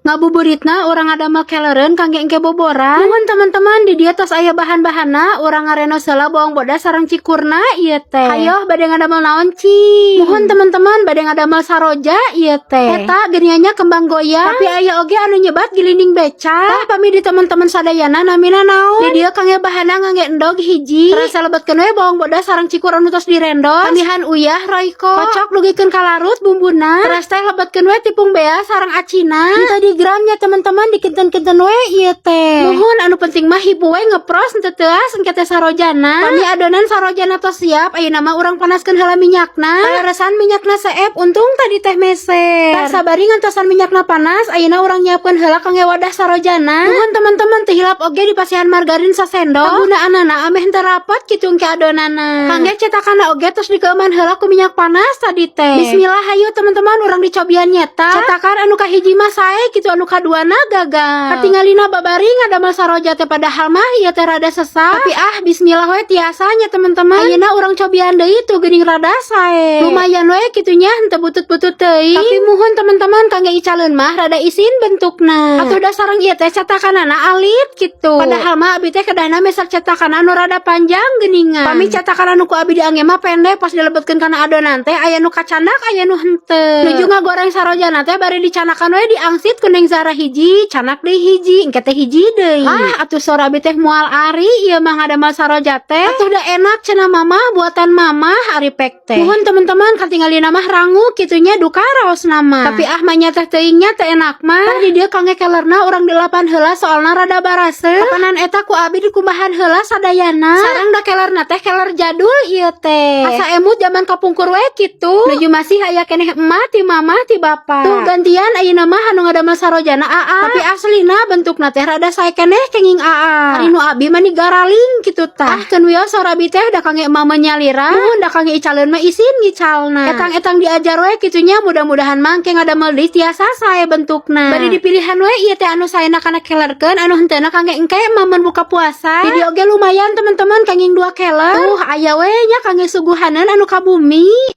Ngabuburitna urang ngadamel kelereun kangge engke boboran. Nuhun teman-teman, di dieu tos aya bahan-bahanna. Urang ngarenos heula bawang bodas sareng cikurna ieu teh. Hayoh, bade ngadamel naon, Ci? Muhun teman-teman, bade ngadamel saroja ieu teh. Eta geuningan nya kembang goyang, tapi aya oge anu nyebat gilinding beca. Tah, pami di teman-teman sadayana namina naon? Di dieu kangge bahanna ngangge endog hiji. Terus lebetkeun we bawang bodas sareng cikur anu tos direndos. Tambihan uyah, Royco. Kocok dugikeun kalarut bumbuna. Terus teh lebetkeun we tipung beas sareng acina. Teu digramnya, teman-teman, dikinten-kinten we ieu teh. Muhun, anu penting mah hipu we ngepros henteu teuas engke teh sarojana. Pami adonan sarojana tos siap, ayeuna mah urang panaskeun heula minyakna. Kaleresan minyakna seep, untung tadi teh meser. Tah, sabari ngantosan minyakna panas, ayeuna urang nyiapkeun heula kangge wadah sarojana. Muhun teman-teman, teu hilap oge dipasihan margarin sasendok. Kagunaanana ameh henteu rapet kitu engke adonana. Kangge cetakanna oge tos dikeuman heula ku minyak panas tadi teh. Bismillah, hayu teman-teman, urang dicobian nyetak. Cetakan anu kahiji mah sae kitu, anu kaduana gagal. Katingalina babari ngadamel saroja teh, padahal mah ieu teh rada sesah. Tapi ah, bismillah we, tiasa nya, teman-teman. Ayeuna urang cobian deui tuh, geuning rada sae. Lumayan we kitu nya, henteu butut-butut teuing. Tapi muhun teman-teman, kangge icaleun mah rada isin bentukna. Atuh da sareng ieu teh cetakanana alit kitu. Padahal mah abi teh kedahna meser cetakan anu rada panjang geuningan. Pami cetakan anu ku abi diangge mah pendek, pas dilebetkeun kana adonan teh aya nu kacandak, aya nu henteu. Nuju ngagoreng sarojana teh bari dicanakan we, diangsit ku Neng Zara hiji, canak deui hiji, engke teh hiji deui. Ah, atuh sora abi teh moal ari ieu mah ngadamel saroja teh. Atuh da enak cenah mama, buatan mama ari pek teh. Muhun teman-teman, katingalina mah rangu kitu nya, duka raosna mah. Tapi ah, manya teh teuing nya teh enak mah. Tah, di dieu kangge kelerna urang dilapan heula, soalna rada baraseuh. Kapanan eta ku abi dikumbahan heula sadayana. Sareng da kelerna teh keler jadul ieu teh. Asa emut zaman kapungkur we kitu. Nuju masih aya keneh emak ti mama ti bapa. Tuh, gantian ayeuna mah anu ngadamel sarojana aa. Tapi aslina bentukna teh rada sae keneh kenging aa. Ari nu abi mah garaling kitu tah. Ah, keun wios sora abi teh, da kangge mama nyalira. Nuhun, da kangge icaleun mah isin ngicalna. Etang-etang diajar we kitu nya, mudah-mudahan mah engke ngadamel deui tiasa sae bentukna. Bari dipilihan we ieu teh anu saena kana kelerkeun, anu henteuna kangge engke momen buka puasa. Di dieu oge lumayan, teman-teman, kangge dua keler. Tuh, aya we nya kangge suguhaneun anu ka bumi.